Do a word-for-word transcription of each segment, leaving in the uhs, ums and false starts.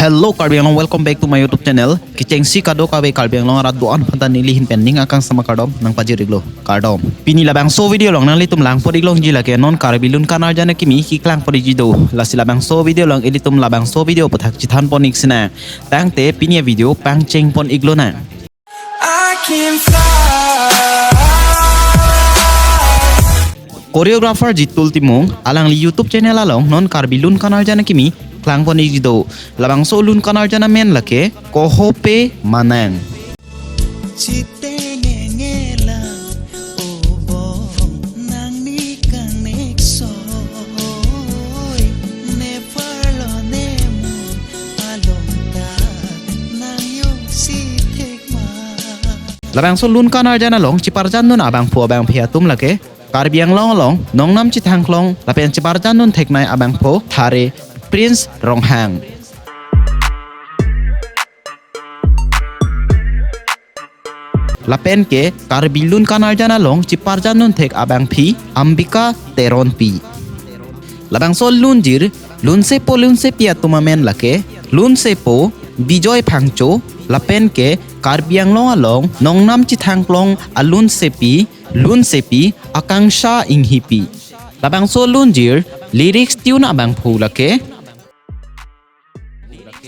Hello Karbi Anglong, welcome back to my YouTube channel. Kechengsi kadokave Karbi Anglong arat do-an aphanta neli ahin pen ning akangsam akardom nangpajir-iklo, kardom. Pini labangso video along nanglitum langpon-iklongji lake non Karbi Lun Kanarjan akimi keklangpon-ikji do. Lasi labangso video along ilitum labangso video aputhak chethanpon-ik sinang. Tangte pini avideo pangchengpon-iklonang. I can fly. Choreographer Jitul Timung, alangli YouTube channel along non Karbi Lun Kanarjan akimi klangpon-ikji do. Labangso Lun Kanarjan amen lake Kohope Manang. Chitengengela obong nangni kanek soi, ne parlo ne mun along ta nang yung si thekma. Labangso Lun Kanarjan along cheparjandun abangphu abangphi atum lake Karbi Anglong along nongnam chethangklong lapen cheparjandun theknei abangphu Thare Prince Ronghang. Lapen ke Karbi Lun Kanarjan along cheparjandun thek abangphi Ambika Teronpi. Labangso lunjir lunsepo lunsepi atum amen lake lunsepo Bijoy Phangcho, lapen ke Karbi Anglong along nongnam chethangklong alunsepi lunsepi Akangsha Inghipi. Labangso lunjir lyrics tune abangphu lake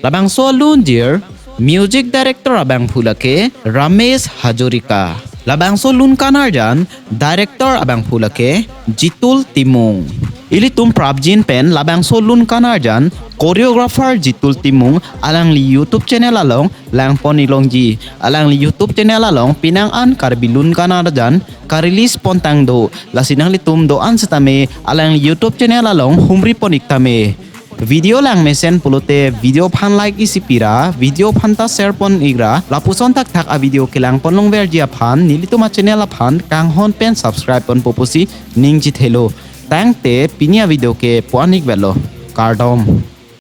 Labangso lunjir music director abangphu lake Ramesh Hazarika. Labangso Lun Kanarjan director abangphu lake Jitul Timung. Ilitum prapjin pen labangso Lun Kanarjan choreographer Jitul Timung alangli YouTube channel along langpon-iklongji. Alangli YouTube channel along penang an Karbi Lun Kanarjan ka-release pontang do. Lasi nanglitum do-an setame alangli YouTube channel along humripon-ik tame. Video langmesen pulote video aphan like isi pira, video aphanta share pon-ikra, lapuson thakthak avideo kelangpon longverji aphan nelitum achannel aphan kanghon pen subscribe ponpo pusi ning chethelo. Tangte pini avideo ke pu-an-ikvelo. Kardom.